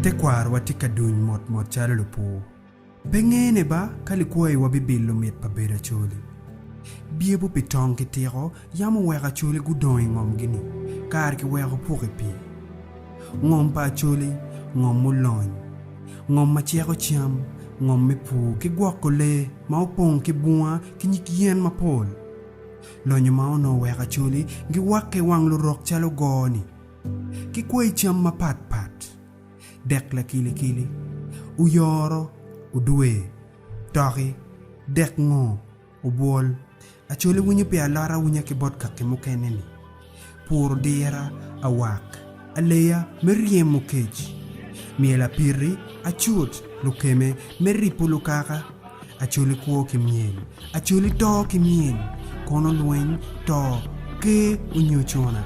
Tekwarowa tye ka duny motmot calo lupur. Pe ngene ba ka likwayiwa bibilo mit pa bedo Acholi. Byebo pi tong ki tiko yam oweko Acholi gudong i ngomgi-ni, kare kiweko puk i pii. Ngom pa Acholi, ngom mulony, ngom ma ceko cam, ngom me pur ki gwoko lee ma opong ki bunga ki nyig yen mapol. Lonyo ma onongo weko Acholi giwakke wang lurok calo goo-ni, ki kwayi cam mapat pat. Dek lakilikili, oyoro, odwe, toki, dek ngo, obwol. Acholi winyo pi alot awinya ki bot kaki mukene ni, puro dira, awak, aleya me ryemo kec, myel apiti, acut, lukeme me ripo lukaka. Acholi kwo ki myel, Acholi to ki myel, kono lweny, to, ker onyo cuna.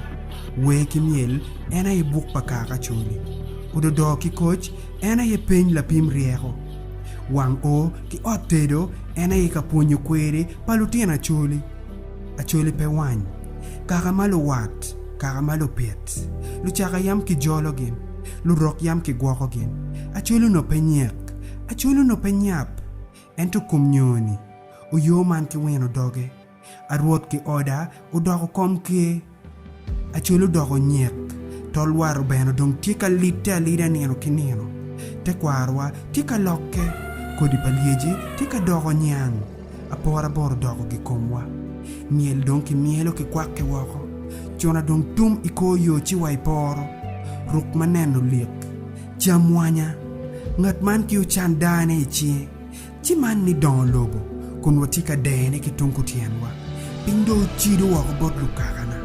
Wer ki myel en aye buk pa kaka Acholi. Ododo ki koc en aye peny lapim ryeko. Wang o ki ot tedo en aye ka pwonyo kweri pa lutino Acholi. Acholi pe wany. Kaka ma luwat, kaka ma lupit. Lucaka yam kijolo gin, lurok yam kigwoko gin. Acholi onongo pe nyek, Acholi onongo pe nyap. Ento kom nyo-ni, oyo man ki wino doge. Arwot ki oda odoko kom ker. Acol odoko nyek, tol war obeno dong tye ka litte alida nino ki nino. Tekwarowa tye ka lokke, kodi pa lyeci tye ka doko nyang, aporabor odoko gikomwa. Myel dong kimyelo kikwakke woko, cuna dong tum i kor yo ci wa i poro. Ruk ma neno lik, cam wanya, ngat man ki ocan dane i cinge. Ci man ni dongo lobo, kun watye ka dene ki tung kutyenwa. Piny dong ocido woko bot lukakana.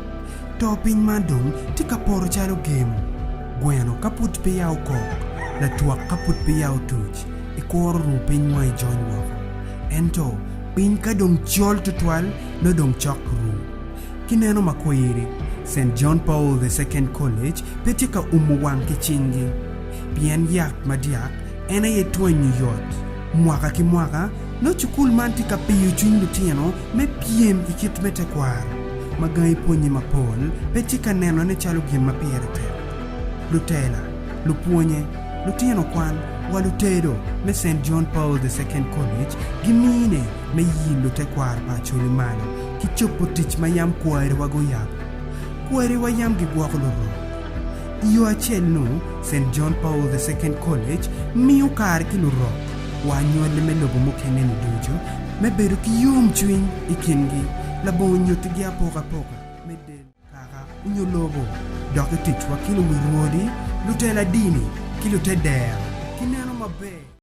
To piny man dong tye ka poto calo gemo. Gweno ka pud peya okok, latwak ka pud peya otuc, ikuro ru piny wang ijony woko. Ento piny ka dong col tutwal, nongo dong cok ru. Ki neno ma kwiri, Saint John Paul the Second College pe tye ka umo wang ki cinggi, pien yat madyak en aye twenyo yot. Mwaka ki mwaka, nongo cukul man tye ka piyo cwiny lutino me pyem i kit me tekwaro, ma gangi pwonye mapol pe tye ka nenone calo gin ma pire tek. Lutela, lupwonye, lutino kwan, wa lutedo me Saint John Paul the Second College gimine me yilo tekwaro pa Acholi malo ki cobo tic ma yam kwariwa guyabo. Kwariwa yam gigwoko lurok. I yo acel-nu, Saint John Paul the Second College miyo kare ki lurok wa anywalli me lobo mukene-ni ducu me bedo ki yomcwiny i kingi labongo nyutigi apokapoka me del, kaka, nyo lobo. Dok i ticwa ki luwi rwodi, lutela dini, ki lutedero ki neno maber.